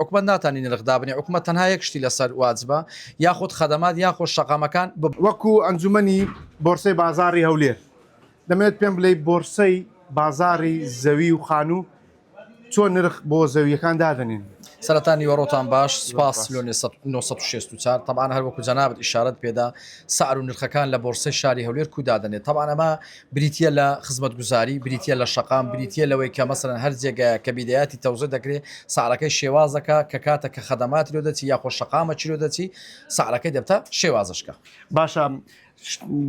حکومەت ناتانی نرخ دابنێ حکومەت تەنها یەک شتی لەسەر واجبە یاخود خەدەمات یاخود شەقامەکان بب. وەکو ئەنجومەنی بۆرسەی بازاڕی هەولێر دەمەوێت پێم بڵێی بۆرسەی بازاڕی زەوی و خانوو چۆن نرخ بۆ زەوییەکان دادەنێن؟ سەرەتا نیوەڕۆتان باش سوپاس لۆ 964 تەبعەن هەر وەکو جەنابت ئیشارەت پێدا سعر و نرخەکان لە بۆرسەی شاری هەولێر کو دادەنێت تەبعەن ئەمە بریتیە لە خزمەتگوزاری بریتیە لە شەقام بریتیە لەوەی کە مەسەلەن هەر جێگایەک کە بیدایاتی تەوزە دەکرێ سعرەکەی شێواز دەکا کە کاتە کە خەدەماتی لۆ دەچی یاخۆ شەقامە چی لۆ دەچی سعرەکەی دەبتە شێوازشکە. باشە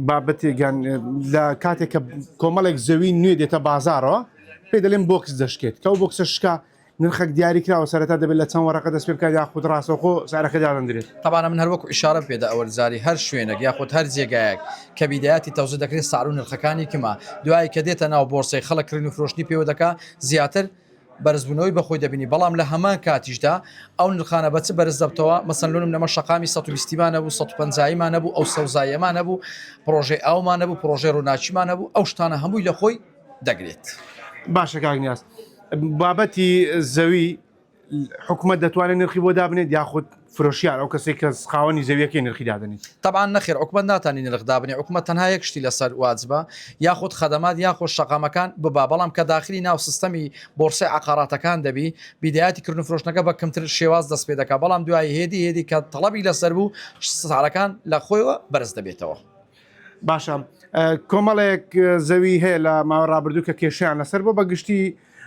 بابەتێک یان لە کاتێک کە کۆمەڵێک زەوی نوێ دێتە بازاڕەوە پێی دەلێن بۆکس دەشکێت کە ئەو بۆکسە شکا نرخەک دیاری کراوە سەرەتا دەبێت لە چەند وەرەقە دەست پێ بکات یاخود ڕاستەوخۆ سعرەکە دادەندرێت؟ تەبعەن من هەر وەکو ئیشارەم پێدا ئەوەل جاری هەر شوێنێک یاخود هەر جێگایەک کە بیدایاتی تەوزە دەکرێت سعر و نرخەکانی کمە دوایی کە دێتە ناو بۆرسەی خەڵک کڕین و فرۆشتنی پێوە دەکا زیاتر بەرزبوونەوەی بەخۆی دەبینی بەڵام لە هەمان کاتیشدا ئەو نرخانە بە چ بەرز دەبتەوە مەسەن لۆنم نەمە شەقامی 120 مان هەبوو 150 مان هەبوو ئەو سەوزاییەمان هەبوو پڕۆژەی ئاومان هەبوو پڕۆژەی ڕووناکیمان هەبوو ئەو شتانە هەمووی لە خۆی دەگرێت. باشە کاک نیاز بابەتی زەوی حکومەت دەتوانێت نرخی بۆ دابنێت یاخود فرۆشیار ئەو کەسێک کە خاوەنی زەویەکەی نرخی دادەنێت؟ تەبعەن نەخێر حکومەت ناتانی نرخ دابنێ حکومەت تەنها یەک شتی لەسەر واجبە یاخود خەدەمات یاخود شەقامەکان ببا بەڵام کە داخلی ناو سیستەمی بۆرسەی عەقاراتەکان دەبی بیدایەتی کردن و فرۆشتنەکە بە کەمتر شێواز دەست پێ دەکا بەڵام دوایی هێدی هێدی کە تەڵەبی لەسەر بوو سعرەکان لە خۆیەوە بەرز دەبێتەوە. باشە کۆمەڵێک زەوی هەیە لە ماوە ڕابردوو کە کێشیان لەسەر بۆ بە گشتی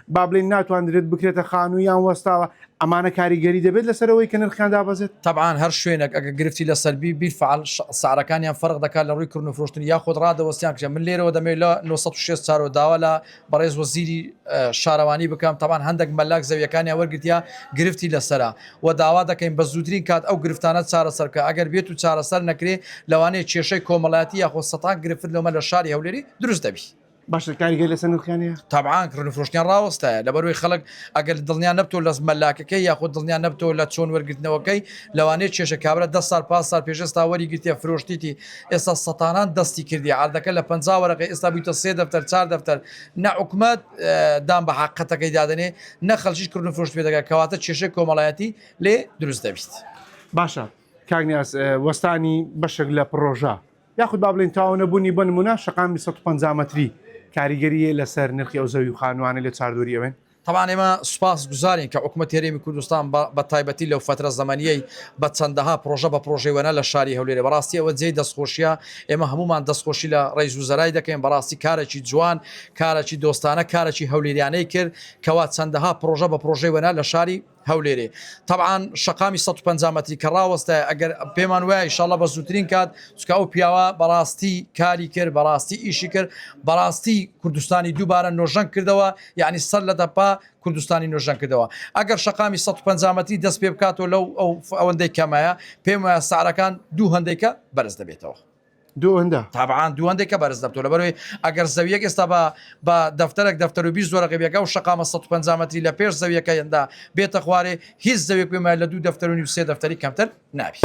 با بڵێین ناتواندرێت بکرێتە خانوو یان وەستاوە ئەمانە کاریگەری دەبێت لەسەرەوەی کە نرخیان دابەزێت؟ تەبعان هەر شوێنێک ئەگەر گرفتی لەسەر بی بیلفعل سعرەکانیان فەرق دەکات لە ڕووی کڕین و فرۆشتن یاخود ڕادەوەستیان کچە من لێرەوە دەمەوێت لە 964 ەوە داوا لە بەڕێز وەزیری شارەوانی بکەم تەبعان هەندێک مەلاک زەویەکانیان وەرگرتیە گرفتی لەسەرە و داوا دەکەین بە زووترین کات ئەو گرفتانە چارەسەر بکە ئەگەر بێت و چارەسەر نەکرێ لەوانەیە کێشەی کۆمەڵایەتی یاخۆ سەتان گرفت لۆمە لە شاری هەولێری دروست دەبی. باشە کاریگەری لەسەر نرخیان هەیە؟ تەبعان کڕین و فرۆشتنیان ڕاوەستایە لەبەروەی خەڵک ئەگەر دڵنیا نەبتەوە لە مەلاکەکەی یاخود دڵنیا نەبتەوە لە چۆن وەرگرتنەوەکەی لەوانەیە کێشە کابرا دە سال پاس سال پێش ئێستا وەری گرتیە فرۆشتیتی ئێستا سەتانان دەستی کردیە عەردەکە لە 50 وەرەقەی ئێستا بوویتە سێ دەفتەر چار دەفتەر نە حکومەت دان بە حەقەتەکەی دادەنێ نە خەڵکیش کڕین و فرۆشت پێ دەکات کەواتە کێشەی کۆمەڵایەتی لێ دروست دەبیت. باشە کاک نیاز وەستانی بەشێک لە پڕۆژە یاخود با بڵێین تەواو نەبوونی بۆ نموونە شەقامی 150 مەتری کاریگەری هەیە لەسەر نرخی ئەو زەوی و خانووانەی لە چواردەوری ئەوێن؟ تەبعەن ئێمە سوپاس گوزارین کە حکومەتی هەرێمی کوردستان بە تایبەتی لەو فەترە زەمەنیەی بە چەندەها پڕۆژە بە پڕۆژەی وەنا لە شاری هەولێرێ بەڕاستی ئەوە جێی دەستخۆشیە ئێمە هەموومان دەستخۆشی لە ڕەئیس وزەرای دەکەین بەڕاستی کارێکی جوان کارێکی دۆستانە کارێکی هەولێریانەی کرد کەوا چەندەها پڕۆژە بە پڕۆژەی وەنا لە شاری هەولێرێ تەبعان شەقامی 150 مەتری کە ڕاوەستایە ئەگەر پێمان وایە ئیشاڵڵا بە زووترین کات چونکە ئەو پیاوە بەڕاستی کاری کرد بەڕاستی ئیشی کرد بەڕاستی کوردستانی دووبارە نۆژەن کردەوە یعنی سەر لە دەپا کوردستانی نۆژەن کردەوە ئەگەر شەقامی 150 مەتری دەست پێ بکاتەوە لەو ئەو ئەوەندەی کەمایە پێم وایە سعرەکان دوو هەندێکە بەرز دەبێتەوە. دووەندە؟ تابعان دووەندەی کە بەرز دەبتەوە لەبەرئەوەی ئەگەر زەویەک ئێستا بە بە دەفتەرەک دەفتەر و 20 وەرەقی بێ ئەو شەقامە 150 مەتری لە پێش زەویەکە یندا بێتە خوارێ هیچ زەویەک پێم وایە لە دوو دەفتەر و نیو سێ دەفتەری کەمتر نابی.